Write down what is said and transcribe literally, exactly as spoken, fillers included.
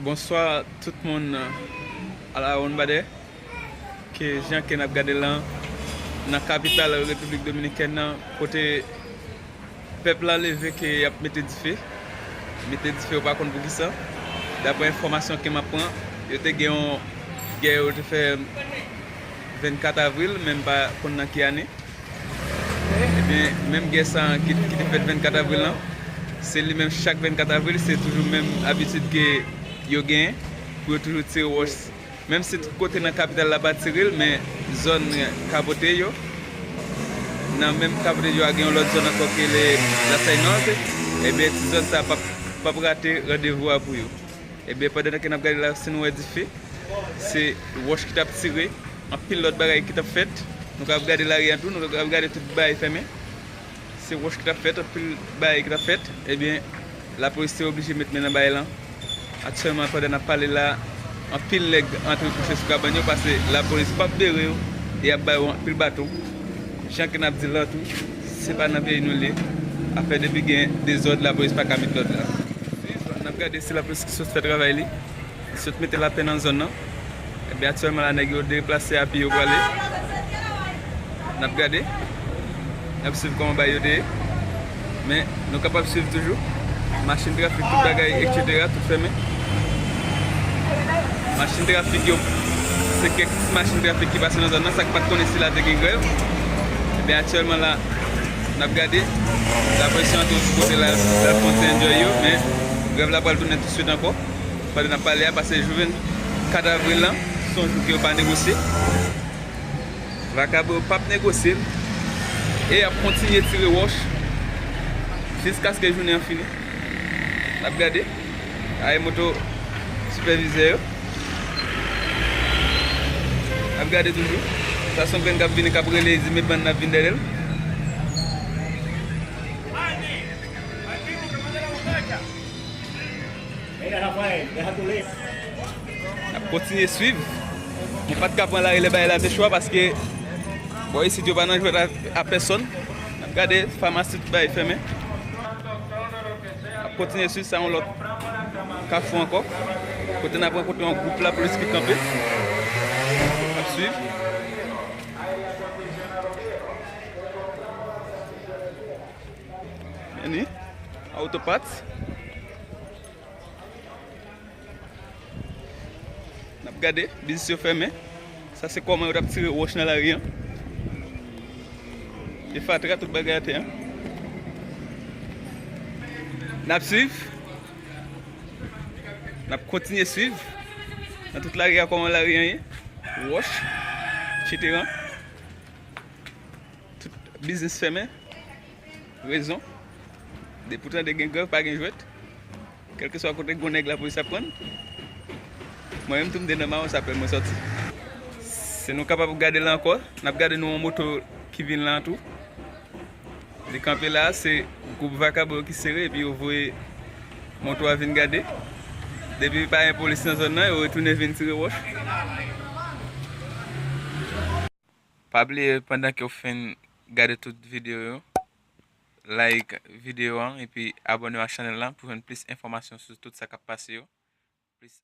Bonswa tout moun, alawonnbadè. Ke jan ke n ap gade lan, nan kapital Repiblik Dominikèn nan, kote pèp la leve ke y ap mete dife. Mete dife, yo pa konn poukisa. Daprè enfòmasyon ke m ap pran, yo te gen yon gè yo te fè vennkat avril, men m pa konn nan ki ane. Ebyen, menm gè sa a ki, ki te fèt vennkat avril lan, se li menm chak vennkat avril, se toujou menm abitid ke yo genyen, pou yo toujou tire wòch. Menm si tout kote nan kapital la pa tire l, men zòn Kapote yo, nan menm Kapote yo a gen yon lòt zòn ankò ki rele Lasay Nòt, ebyen ti zòn sa a p ap, p ap rate randevou a pou yo. Ebyen, pandan ke n ap gade la, si nou wè dife, se wòch ki t ap tire, anpil lòt bagay ki t ap fèt. Nou ka ap gade lari a tou, nou ka ap gade tout bagay fèmen. Se wòch ki t ap fèt, anpil bagay ki t ap fèt. Ebyen, lapolis te oblije met men nan bagay lan. Aktyèlman, pandan n ap pale la, anpil nèg antre kouche sou kabann yo, paske lapolis p ap bere yo, e y ap ba yo anpil baton. Jan ke n ap di l lan tou, se pa nan peyi nou l ye. Afè depi gen dezòd, lapolis pa ka met lòd la. N ap gade si lapolis ki sot fè travay li. Li sot mete lapè nan zòn nan. Ebyen, aktyèlman la, nèg yo deplase a pye yo prale. N ap gade. N ap swiv kòman bagay yo te ye. Men, nou kapab swiv toujou. Machin trafik, tout bagay, etsetera, tout fèmen. Machin trafik yo, se kèk ti machin trafik ki pase nan zòn nan, sa k pa t konnen si la te gen grèv. Ebyen, aktyèlman la, n ap gade. Lapresyon an tou sou kote la, l ap kontinye enjoy yo, men grèv la pral tounen tousuit ankò. Pandan n ap pale a, pase jou vennkat avril lan, se yon jou ke yo pa negosye. Vakabon yo p ap negosye l. E y ap kontinye tire wòch jiskaske jounen an fini. N ap gade. Ay moto sipèvizè yo. N ap gade toujou. Sa se yon grenn k ap vini, k ap rele, di met bann nan vin dèyè l. N ap kontinye swiv. Mwen pa t ka pran lari lè bagay la te cho a paske bò isit yo pa nan jwèt a, a pèsòn. N ap gade famasi, tout bagay fèmen. N ap kontinye swiv, sa yon lòt kafou ankò. Kote n ap rankontre yon gwoup lapolis ki kanpe. N ap swiv. Meni, Autopart. N ap gade, biznis yo fèmen. Sa se kòman yo t ap tire wòch nan lari an. E fatra, tout bagay atè an. N ap swiv. N ap kontinye swiv. Nan tout lari a, kòman lari an ye. Wòch, etsetera. Tout biznis fèmen. Rezon. Depi w tande gen grèv, pa gen jwèt. Kèlkeswa kote gwo nèg lapolis ap pran. Mwen menm tou m te nan mawon, sa pèl mwen sòti. Si nou kapab gade la ankò, n ap gade nou yon moto ki vin la tou. Li kanpe la, se gwoup vakabon yo ki sere epi yo voye moto a vin gade. Depi pa gen polis nan zòn nan, yo retounen vin tire wòch. Pa bliye, pandan ke w fin gade tout videyo yo, like videyo an epi abòne w ak chanèl la pou jwenn plis enfòmasyon sou tout sa k ap pase yo. Plis